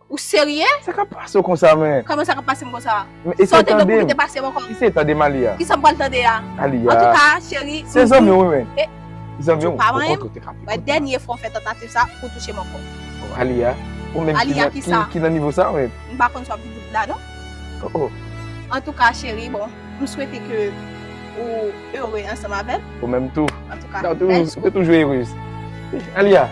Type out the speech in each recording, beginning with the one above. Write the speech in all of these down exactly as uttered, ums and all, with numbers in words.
Ou serye? Sa k ap pase w konsa, men? Kòman sa k ap pase m konsa? Men eseye tande m. Eseye tande m, Aliya. Kisa m pral tande a? Aliya. Antouka, cheri. Se zanmi w, men. Zanmi w, ou kontre, ou te ka pi kontan. Dènye fwa w fè tantativ sa pou touche m ankò. Aliya. Ou menm ki nan nivo sa, men. M pa konn si w ap viv la, non. Antouka, cheri, bon, m swete ke ou ere ansanm avè l. Ou menm tou. Antouka, mèsi. Ou te toujou erez. Aliya.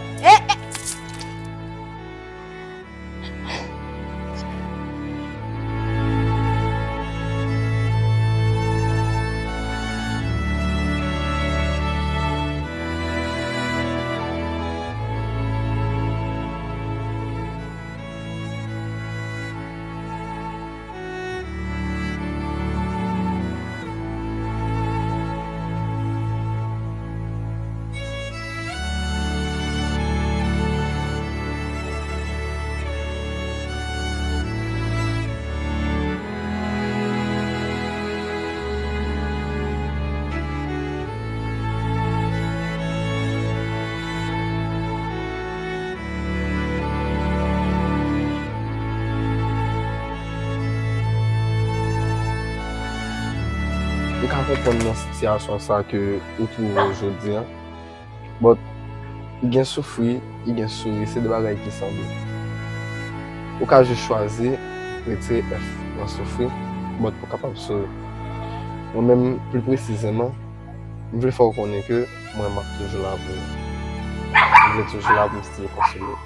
M ka konprann nan sitiyasyon sa ke ou twouve w jodi a. But, gen soufri, gen souri, se de bagay ki sanble. Ou ka jis chwazi retire F nan soufri, but pou w kapab souri. Mwen menm, pli presizeman, m vle fè w konnen ke mwen, m ap toujou la pou ou. M vle toujou la pou m still konsole w.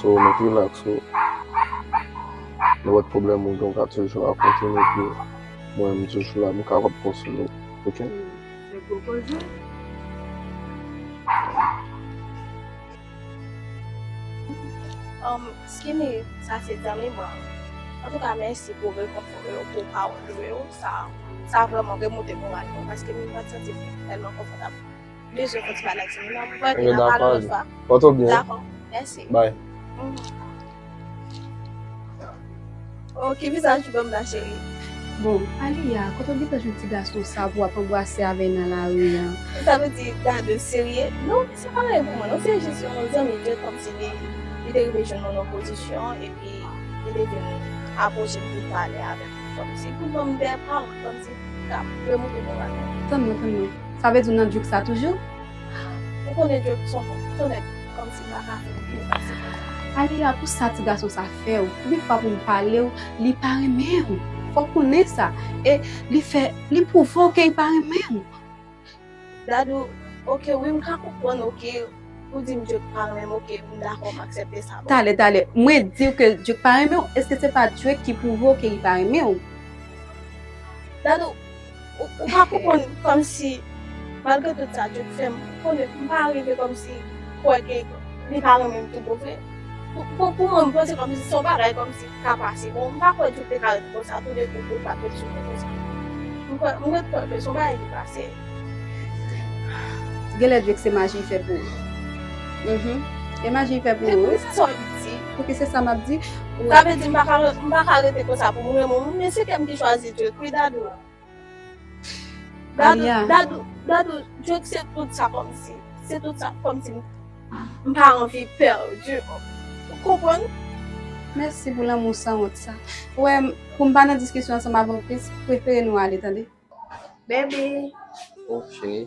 So, mèt rilaks ou. Nenpòt pwoblèm ou gen, ou ka toujou rakonte m, epi mwen, m toujou la, m kapab konsole w. Oke? Se gwo koze. Um, Skinny, sa se zanmi mwen. Antouka, mèsi pou rekonfò yo, pou pawòl yo. Sa, sa vrèman remoute moral mwen, paske m pa t santi m tèlman konfòtab. Bezwen fè ti bagay ti moun nan. Mwen kwè ke n a pale lòt fwa. Pòte w byen. Dakò. Mèsi. Bye. Oh, ki vizaj ou ban m la, cheri? Bon, Aliya, kote w gentan jwenn ti gason sa pou w ap anbrase avè l nan lari a? Sa vle di Dado serye? Non, li se parèy pou mwen. Non, se jis yon zanmi ke kòmsi li, li te rive jwenn mwen nan pozisyon, epi li te vin apwoche m pou l pale avè m. Kòmsi pou ban m de pawòl, kòmsi k ap remoute moral mwen. Tann mwen, tann mwen. Sa vle di w nan djok sa toujou? Ou konnen djok se yon nèg kòmsi m pa ka fè l byen pase konsa. Aliya, pou sa ti gason sa fè w, konbyen fwa pou m pale w, li pa renmen w. Fò w konnen sa. E li fè, li pwouve w ke li pa renmen w. Dadou, oke, wi, m ka konprann, oke, ou di m Drake pa renmen m, oke, m dakò, m aksepte sa. Bon. Talè, talè, mwen di w ke Drake pa renmen w, èske se pa Drake ki pwouve w ke li pa renmen w? Dadou, ou, ou pa konprann kòmsi, malgre tout sa Drake fè m, ou konnen m pa rive kòmsi kwè ke li pa renmen m tou bon vre. Pou, pou, pou mwen, m panse kòmsi se yon bagay kòmsi ka pase. Bon, m pa kwè Drake te ka ret konsa, toudenkou pou l pa t ret sou mwen konsa. M kwè, m ret kwè ke se yon bagay ki pase. Genlè Drake se maji l fè pou ou. Mhm. E maji l fè pou ou, wi. Pouki se sa w ap di? Pouki se sa m ap di? Sa vle di m pa ka, m pa ka rete konsa pou m renmen w. Men se kè m ki chwazi Drake, wi, Dadou. Dadou, Dadou, Dadou, Drake se tout sa kòmsi. Se tout sa kòmsi. M pa anvi pèdi w. Ou konprann? Mèsi pou lanmou sanwont sa. Ou wè, pou m pa nan diskisyon ansanm avè w plis, prefere nou ale, tande. Baby. Oh, cheri.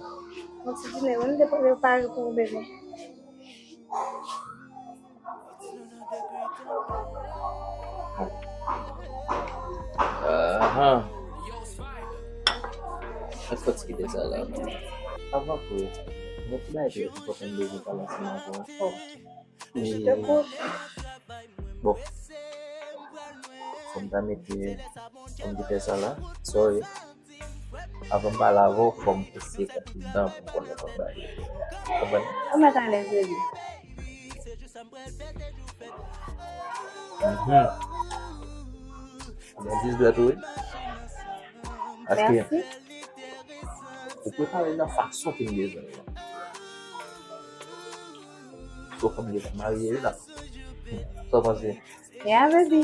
Yon ti dine, wi, m te prepare pou ou, baby. Ahan. Èske w ti kite sa la? Avan tou, gen ti bagay ke m bezwen pale ansanm avè w. Oh. Bon. Fò m ta mete, fò m te fè sa la. Sorry. Avan m pale avè w, fò m eseye konprann dan pou m konnen kòman bagay yo ye. Konprann? Ou mèt alèz, baby. Mhm. Ou bèl ti dwèt ou, wi. Paske ou prepare l nan fason ke m bezwen l lan. So, fò m deja marye, wi, la. Sa w panse? Yeah, baby.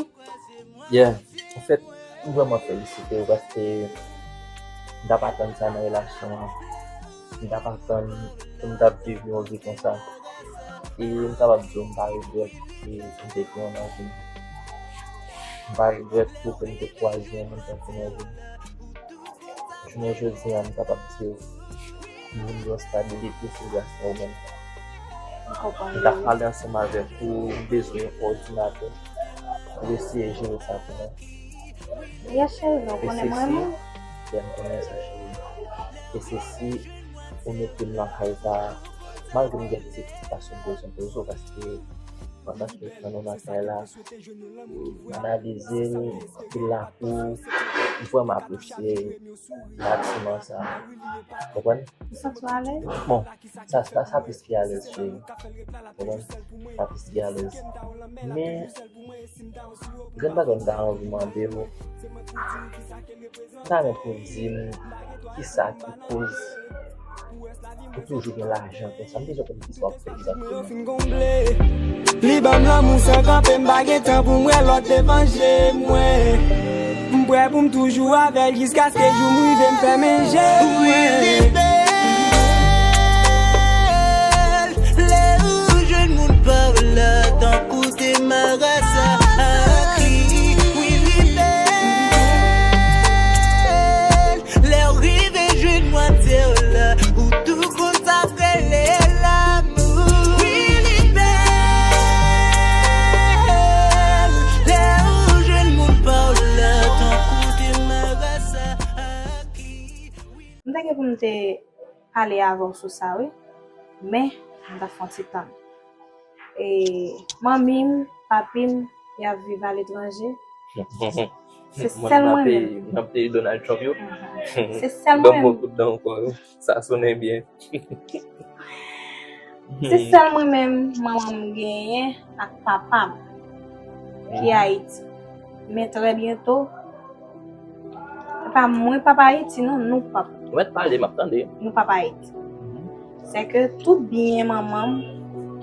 Yeah. Anfèt, m vrèman felisite w paske m t ap atann sa nan relasyon an. M t ap atann pou m t ap viv yon vi konsa. E m kapab di w, m pa regrèt ke m te gen w nan vi m. M pa regrèt tou ke m te kwaze yon moun tankou w nan vi m. Jounen jodi a, m kapab di w, m vin gen yon estabilite se gras a ou menm. M konprann. M t ap pale ansanm avèk ou, m bezwen yon òdinatè pou eseye jere sa pou mwen. Yes, cheri, men w konnen m renmen w. Byen, m konnen sa, cheri. E se si ou mete m nan kay sa a, malgre m gen ti eksitasyon m bezwen poze w, paske pandan ke m nan kay la, m analize l, anpil lakou, m vrèman apresye batiman sa a. Konprann? Ou santi w alèz? Bon, sa, sa, sa plis ki alèz, cheri. Konprann? Sa plis ki alèz. Men, grenn bagay m ta anvi mande w, m ta renmen pou w di m kisa ki koz ou toujou gen lajan konsa. M bezwen konn kisa w ap fè egzakteman. Li ban m lanmou san kanpe, m pa gen tan pou m wè lòt devan je mwen. M prè pou m toujou avè l jiskaske jou m rive m fèmen je mwen. Wi, li bèl. Lè ou jwenn moun pa w la, tankou te marasa ak li. Wi, li bèl. Lè w rive jwenn mwatyè w la, ou tou konn sa k rele lanmou. Wi, li bèl. Lè ou jwenn moun pa w la, tankou te marasa ak li. M te gen pou m te pale avè w sou sa, wi. Men, m t ap fè yon ti tann. E, manmi m, papi m, y ap viv aletranje. Se sèl mwen menm. Nan peyi Donald Trump yo. Mhm. Se sèl mwen menm. Donk, kout dan ankò, wi. Sa sonnen byen. Se sèl mwen menm, manman m genyen ak papa m ki Ayiti. Men trè byento, e pa mwen p ap Ayiti, non, nou p ap. Ou mèt pale, m ap tande. Nou p ap Ayiti. Mhm. Sèke tout byen manman m,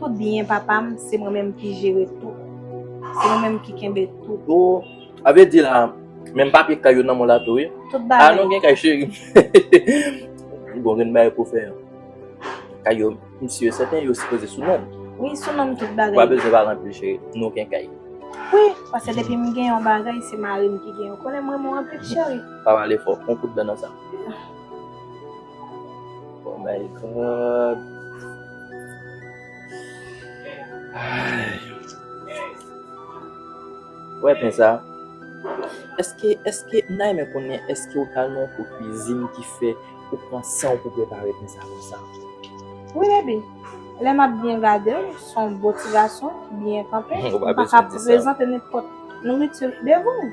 tout byen papa m, se mwen menm ki jere tout. Se mwen menm ki kenbe tout. Oh, sa vle di la, menm papye kay yo nan men w la tou, wi. Tout bagay. Ah, nou gen kay, cheri. Bon, gen bagay pou fè. Kay yo, misye, sèten yo sipoze sou non m. Wi, sou non m tout bagay. Ou pa bezwen pale anpil, cheri. Nou gen kay. Wi, paske depi m gen yon bagay, se mari m ki gen. Ou konnen m renmen w anpil, cheri. Pa pale fò. Pran kout dan nan sa. Oh my God. Ay. Ou wè pen sa? Èske, èske, m ta renmen konnen, èske ou t al nan yon kou kwizin ki fè ou pran san w pou prepare pen sa konsa? Wi, baby. Lè m ap byen gade l, se yon bon ti gason ki byen kanpe. Ou pa bezwen di sa. M pa ka prezante nenpòt nouriti devan w.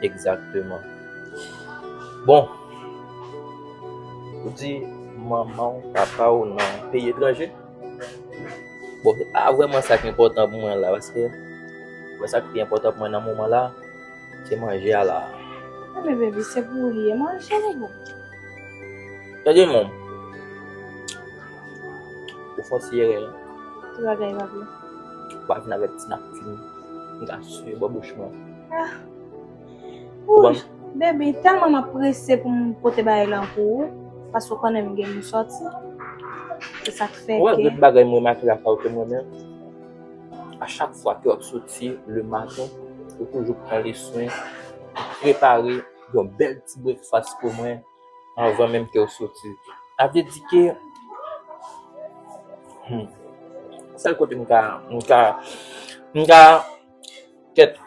Egzakteman. Bon, ou di manman w, papa w nan peyi etranje? Bon, se pa vrèman sa ki enpòtan pou mwen la, paske mwen, sa ki pi enpòtan pou mwen nan moman la, se manje a la. Enben, baby, se pou ou li ye, manje li bon. Tande non. Ou fè yon ti erè. Ti bagay, papi. Ou pa vin avèk ti napkin. M ka siye bò bouch mwen. Ah. Ou konprann? Baby, tèlman m ap prese pou m pote bagay lan pou ou, paske ou konnen m gen pou m sòti. Se sa k fè ke. Ou wè, lòt bagay m remake lakay ou ke m renmen, a chak fwa ke w ap soti le maten, ou toujou pran le swen, ou prepare yon bèl ti breakfast pou mwen anvan menm ke w soti. Sa vle di ke, hmm, sèl kote m ka, m ka, m ka, kèt,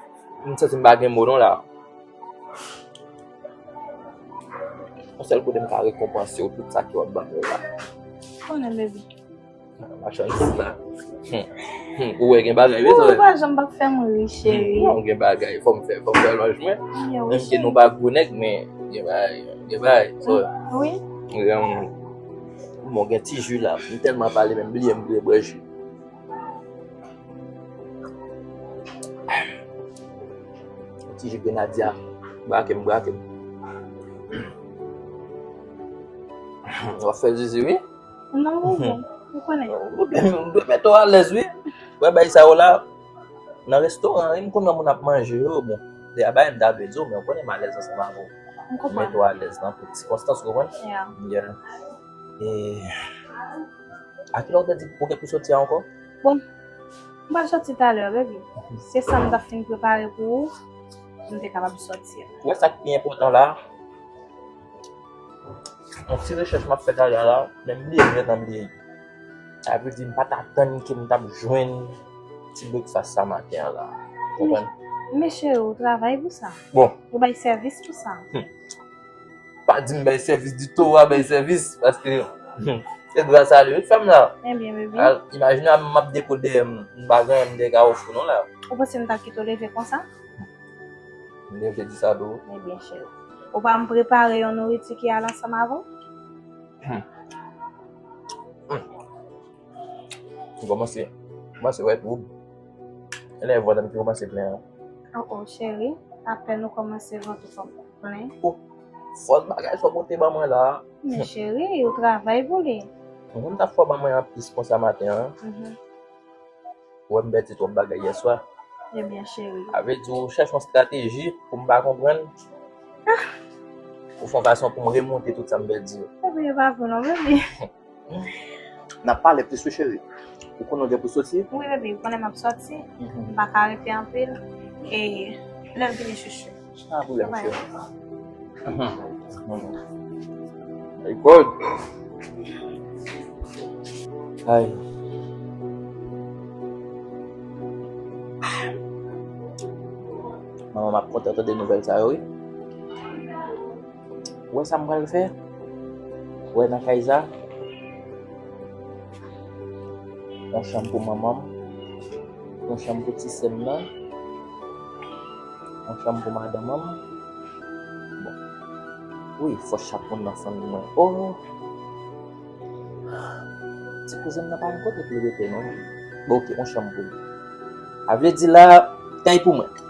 m santi m pa gen mo non la. Yon sèl kote m ka rekonpanse w tout sa ke w ap ban m yo la. Konnen, baby. Machann sa. Hmm. Hmm. Ou wè gen bagay, wi, ou pa janm p ap fè m ri, cheri. Hmm. Ou gen bagay, fò m fè, fò m fè lòj mwen. Menm si nou pa gwo nèg, men gen bagay, gen bagay. So, wi. Bon, gen ti ji la. M tèlman pale, menm bliye, m bliye bwè ji. Ti ji grenadya. Brake m, brake m. W ap fè zizi, wi. Non, ou bon. Ou konnen. Ou dwe, ou dwe mete w alèz, wi. Wè, bay sa yo la, nan restoran, wi, m konn wè moun ap manje yo, bon. Se a bay m ta vle di w, men ou konnen m alèz ansanm avè w. M konprann. Mete w alèz nan tout sikonstans, ou konprann? Yeah. Yeah. E, a kilè w te di ou gen pou soti a ankò? Bon, m pral sòti talè, baby. Se sa m t ap fin prepare pou ou, pou m te kapab sòti a. Ou wè sa k pi enpòtan la? Yon ti rechèch m ap fè talè a la, men m bliye, m gentan bliye. Sa vle di, m pa t atann ke m t ap jwenn ti breakfast sa maten an la. Konprann? Men cheri, ou travay pou sa. Bon. Ou bay sèvis pou sa. Hmm. Pa di m bay sèvis ditou, w a bay sèvis, paske, hmm, se gras a li, wi, fè m la. Ebyen, baby. Al, imajine m ap dekode, m, m pa gen, m te ka ofri w non la. Ou panse m t ap kite w leve konsa? M te di sa tou. Ebyen, cheri. Ou pa m prepare yon nouriti ki al ansanm avè w? Hmm. Hmm. M kòmanse, kòmanse wè twoub. E lè vant m ki kòmanse plen an. Oh, oh, cheri, apèn ou kòmanse vant ou plen. Oh, fòs bagay sa w pote ban mwen la. Men cheri, ou travay pou li. Ou konn ta fò ban mwen an plis konsa maten an. Mhm. Ou wè m pèdi twòp bagay yè swa. Ebyen, cheri. Sa vle di ou chèche yon estrateji pou m pa konprann. Ou fè yon fason pou m remonte tout sa m pèdi yo. Ebyen, e pa vre non, baby. N ap pale plis wi, cheri. Ou konnen w gen pou soti? Wi, baby, ou konnen m ap sòti. Mhm. M pa ka rete anpil. E lè m vini, chouchou. Pa pwoblèm, cheri. Mhm. Mhm. Ay, God. Ay. Manman, m ap kontan tande nouvèl sa yo, wi. Ou wè sa m pral fè? Ou wè nan kay sa? Yon chanm pou manman m, yon chanm pou ti sè m nan, yon chanm pou madanm an m. Bon. Wi, fò chak moun nan fanmi mwen. Oh! Ti kouzen m nan pa gen kote pou l rete, non. Bon, oke, yon chanm pou li. Sa vle di la, kay pou mwen.